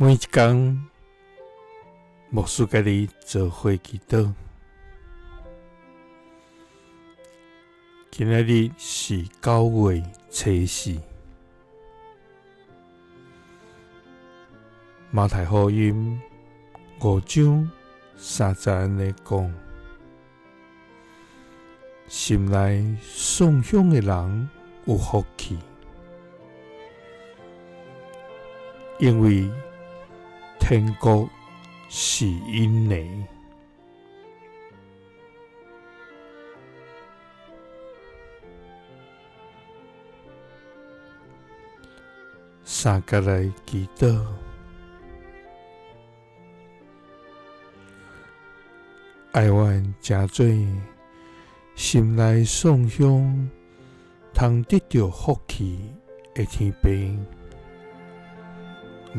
每一工，牧師佮你做伙祈禱。今仔日是9月初四，馬太福音5章3節按呢講：心內喪胸的人有福氣，因為天國是𪜶的。三角來祈禱，愛阮成做心內喪胸，通得著福氣的天父，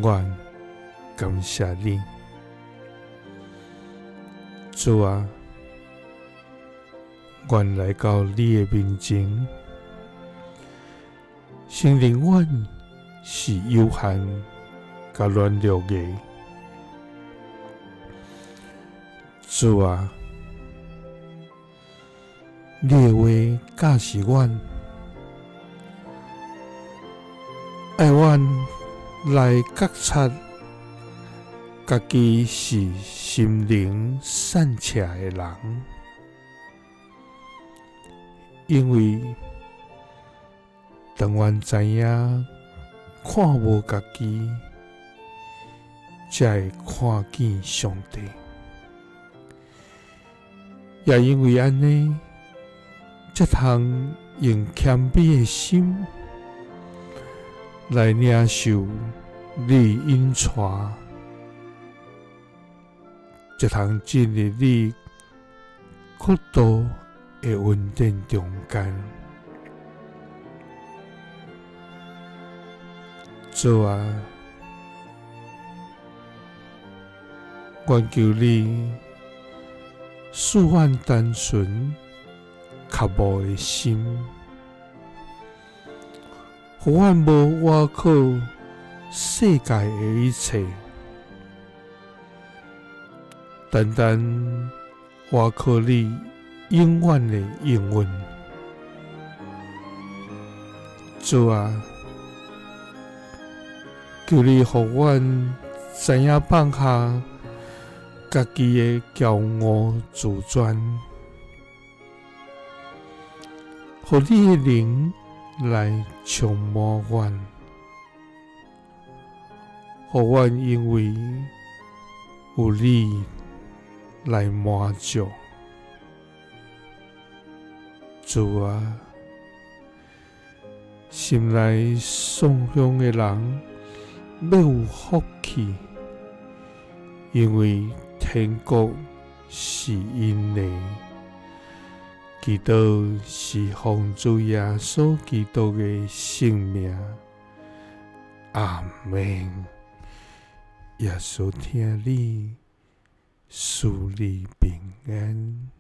阮感謝你，主啊，阮來到你的面前，承認阮是有限佮軟弱的，主啊，你的話教示阮，愛阮來覺察家己是心靈散赤的人，因為當阮知影看無家己，才會看見上帝。也因為按呢，才通用謙卑的心來領受你引帶，才通進入你國度的恩典中間。主啊，願求你賜阮單純渴慕的心，予阮無倚靠世界的一切，單單倚靠你永遠的應允。主啊，求你予阮知影放下家己的驕傲自尊，予你的靈來充滿阮，予阮因為有你來滿足。主啊，心內喪胸的人欲有福氣，因為天國是𪜶的。祈禱是奉主耶穌基督的聖名，阿們。耶穌疼你，賜你平安。